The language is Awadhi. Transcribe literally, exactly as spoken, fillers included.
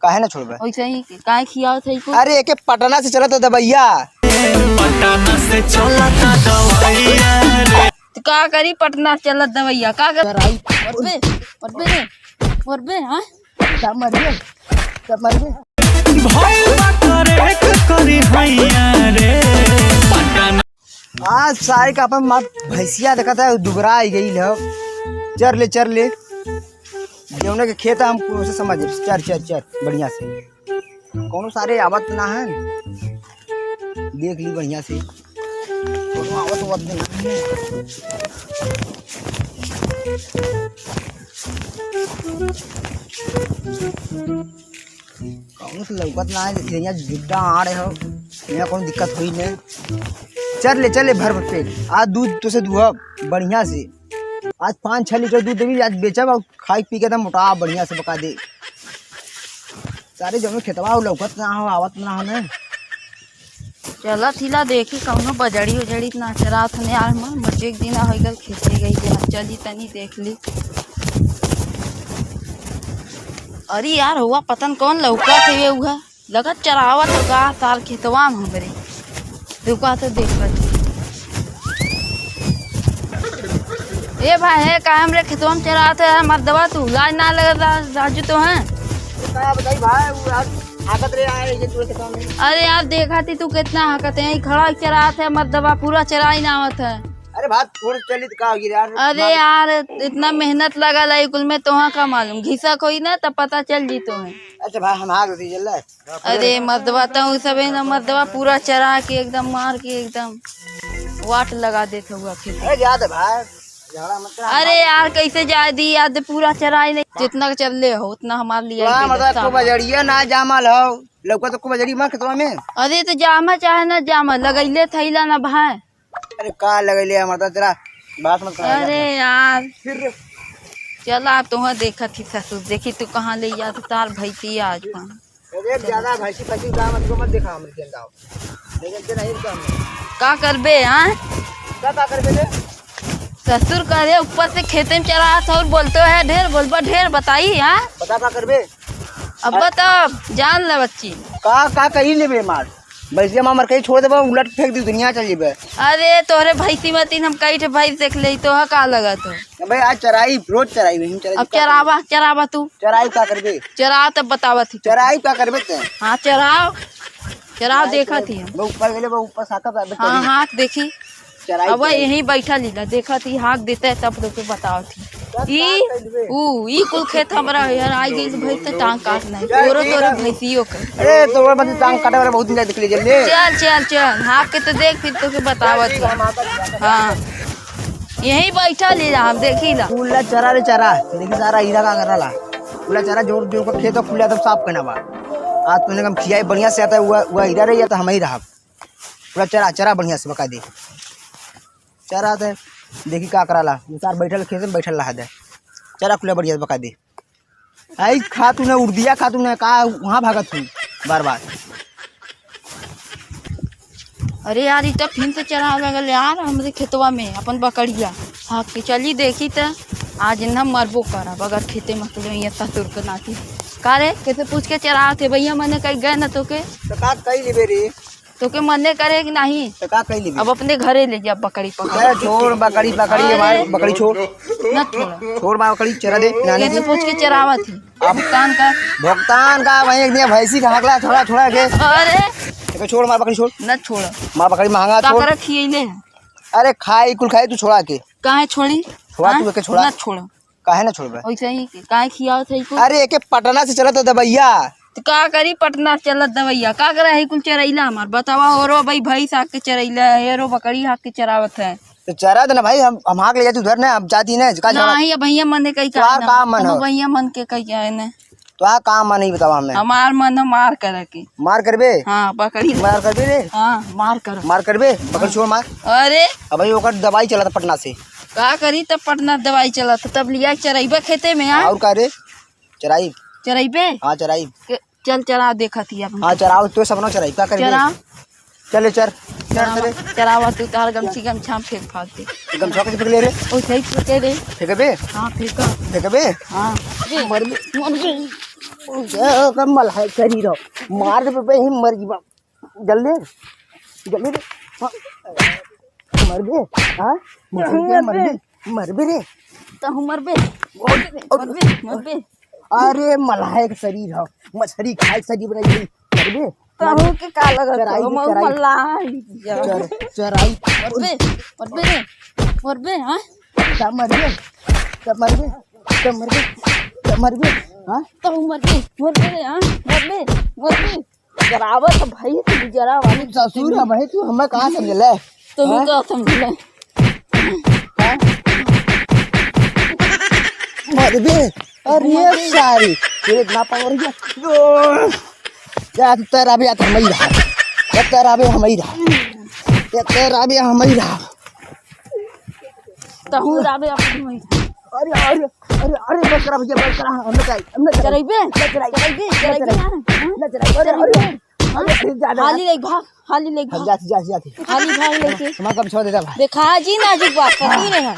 काहे ना छोड़बे? वैसे ही काहे खियावत है को? अरे, एके पटना से चलत दवाइया। पटना से चलत दवाइया रे। तो का करी पटना से चलत दवाइया? का कर-, मरबे, मरबे रे, मरबे, हाँ? सब मर गए, सब मर गए। भइल बा करे के करी हैया रे। पटना आज सारे का अपन माँ भैंसिया देखत है, दुबरा आई गई है। चर ले, चर ले। जौने के खेत है, हम उसे समझ ले। चर, चर, चर, बढ़िया से। कौनो सारे आवत ना है, देख ली बढ़िया से। कौनो आवत, आवत ना है। कौनो से लौकत ना है, यहाँ जुट्टा आड़े हो, यहाँ कौनो दिक्कत हुई नहीं। चल ले, चल ले, भर भर पेट। आज दूध तो से दुहब बढ़िया से, आज पाँच छः लीटर दूध देवी, आज बेचब और खाई पी के एकदम मोटा बढ़िया से बका दे। सारे जमे खेतवा हो, लौकत ना हो, आवत ना हो ने। चलत हिला देखी कौनो बजड़ी उजड़ी ना चरात हने यार, मन मुझे एक दिन होइ गल खेते गई के, चली तनी देख ली। अरे यार, हुआ पतन कौन लौका थे वे हुआ, लगत चरावत होगा सार खेतवा में हमरे। रुका तो देखत। ए भाई, है का हमरे खेतवा में चरात है मर्दवा तू? लाज ना लगत रा-, राजू तो है। का बताई भाई, वो यार हाकत रे आए ये पूरे खेतवा में। अरे यार, देखा थी तू कितना हाकत है, यहीं खड़ा चरात है मर्दवा, पूरा चराई ना आवत है। अरे भाई, थोड़ा चली तो का हो गया यार? अरे यार, इतना मेहनत लगल है कुल में, तोहा का मालूम, घिसा कोई ना तब पता चल जी तो है। अच्छा भाई, हम हाक दे जल्ला। अरे मर्दवा, तऊ सबे ना मर्दवा पूरा चरा के एकदम मार के एकदम वाट लगा देत हुआ खेत। अरे जा दे भाई, झगड़ा मत कर। अरे यार, कैसे जाए दी यार, पूरा चराई नहीं, जितना चल ले हो उतना हमार लिए वाह, के मतलब दे, को सामान। बजड़िया ना जामल हो, लौका तो को बजड़ी मार खेतवा में। अरे तो जामा चाहे ना जामा, लगैले थैला ना भाई। अरे का लगैले हमार तो तेरा बात मत कर। अरे यार, फिर रे। चला, तोह देखत ही ससुर, देखी तू कहाँ ले जात तार भैंसी आज पान। अरे ज्यादा भैंसी फैंसी का मत को मत देखा हमरे के गाँव। लेकिन के नहीं काम। का करबे, हाँ? का, का करबे रे? ससुर करे ऊपर से खेते में चला और बोलते है ढेर, बोलबा ढेर बताई, हाँ? बता का करबे? अब बता, जान ले बच्ची। का, का कही लेबे मार? भैंसिया मार कहीं छोड़ देबा, उलट फेंक दी, दुनिया चल जेबे। अरे तोहरे भैंसी मतीन हम कई ठे भैंस देख ले, तोह का लगत हो? अबे आज चराई, रोज चराई, वहीं चराई। अब चरावा, चरावा तू। चराई का करबे? चराव तब बतावत ही। चराई का करबे ते? हाँ चराव, चराव देखत ही हम। वो ऊपर गेले, वो ऊपर साकत आबे हाँ, करी। हाँ, देखी। चराई अब चराई। यहीं बैठा लीला, देखत ही, हाँक देते तब तो के बतावत ही। ई, ऊ, ई कुल खेत हमरा है यार, आई गई तो भाई तो टांग काट नहीं। तोरो, तोरो भैंसियों के। अरे, तोरा बस टांग काटे वाला बहुत दिन देख लीजिए ले। चल, चल, चल, हाँक के तो देख, फिर तो के बतावत ही। हाँ, यहीं बैठा लीला, हम देखी ला। कुल्ला चरा रे चरा, देखी सारा हीरा का करला। कुल्ला चरा जोर जोर का खेत खुला तब साफ करना बा। आज तूने कम खियाई बढ़िया से आता है, हुआ, हुआ हीरा रही है तो हम ही रहा। पूरा चरा, चरा बढ़िया से बका दे। चरा दे, देखी का कराला। उतार बैठल खेत में बैठल रहा दे। चरा कुल्ला बढ़िया से बका दे। आई खातू ने, उर्दिया खातू ने, का वहाँ भागत हूँ बार बार। अरे यार, ई तो फिर से चरा लगल यार हमरे खेतवा में अपन बकरिया। हाँ, के चली देखी त आज इन्ना मरबो करब अगर खेते में अकेले ये ससुर के नाती। का रे, कैसे पूछ के चरावत है भैया, मने कहीं गए न तोके? तो का कही लेबे रे? तोके मने करे कि नहीं? तो का कही लेबे? अब अपने घरे ले जा बकरी पकड़ अरे के। छोड़ बकरी, बकरी अरे। हमारे बकरी छोड़। न छोड़। छोड़ बा बकरी, चरा दे, नानी कैसे दे। पूछ के चरावत है? अब भुगतान का? भुगतान का वहीं एक दिन भैंसी का हकला छोड़ा, छोड़ा के। अरे। एके छोड़, मार बकरी छोड़। न छोड़। मार बकरी महंगा का छोड़। करे खियैले है? अरे खाई, कुल खाई, तू छोड़ा के। काहे छोड़ी? छोड़ा हाँ? तू एके छोड़ा। न छोड़। काहे ना छोड़बे? वैसे ही काहे खियावत है कुल? अरे एके पटना से चलत दवाइया। तो का करी पटना से चलत दवाइया? का करे है कुल चरैला हमार? बतावा, और भाई भैंस आके चरैला है, एरो बकरी आके चरावत है। तो चरा दे ना भाई, हम, हम हाँक ले जाती उधर ना, हम जाती ना, का झगड़ा? नहीं, अब भैया मन के कही तोहार का ना। का मन हम हो? भैया मन के कही है ना। तोहार का मन ही बतावा हमें। हमार मन है मार करे के। मार करबे? हाँ, बकरी। मार करबे रे? हाँ, मार कर। मार करबे? बकरी हाँ। छोड़ मार। अरे। अब भाई ओकर दवाई चला था पटना से। का करी तब पटना दवाई चला था, तब लिया के चराइबे खेते में, हाँ? और का रे? चराई। चराइबे? हाँ, चराई। के, चल चरा देखा थी अपन। हाँ, चराओ, तो सपना चराई, का करबे? चरा। चल, चर, चर, चरावा, चरे। चरावा तू तार गमछी गमछा में फेंक फांक दे। गमछा कैसे फेंक ले रे? ओ, सही फेंके रे। फेंकबे? हाँ, फेंका। फेंकबे? हाँ। मर गई, मर गई। ओकर मलाह सरीर हो। मार देबे बे, ही मर जीबा। जल्दी, जल्दी दे। हाँ। मरबे, हाँ? मरबे, मरबे, मरबे रे। तहूँ मरबे। मरबे, मरबे। अरे, मलाह के सरीर हो, मछरी खाए के सरीर बनाई गई। मरबे, तहूँ के का लगत चराई हो? दे, मऊ चराई। मलाह ही दिया। चर-, चराई। मरबे, मरबे रे, मरबे, हाँ? का मरबे? का मरबे? का मरबे? का मरबे? हाँ? तहूँ मरबे, मरबे रे, हाँ? मरबे, मरबे। जरावत भाई, तू जरा वाली ससुर है भाई, तू हमें कहाँ समझले? तू हाँ? का समझले? हाँ? मरबे, अरे ये मरबे। सारी, तेरे इतना पावर गया। या तो तेरा भी हाथ हमें ही रहा, या तेरा भी हमें ही रहा, या तेरा भी हमें ही रहा। तहूँ राबे अपनी मई। अरे, अरे, अरे, अरे, बस करा भैया, बस करा, हम ना जाई, हम ना जाई। चराइबे? ना चराई। चराइबे? ना चराई। चराइबे? हाँ? ना चराई। अरे, अरे, चराइबे? अरे, अरे, ज्यादा हाली लेके भाग, हाली लेके हम भाग। जाती, जाती, जाती। हाली भाग लेके। हमारा कम छोड़ देता भाई। देखा जी नाजुक बात, पकड़ी रहे हैं।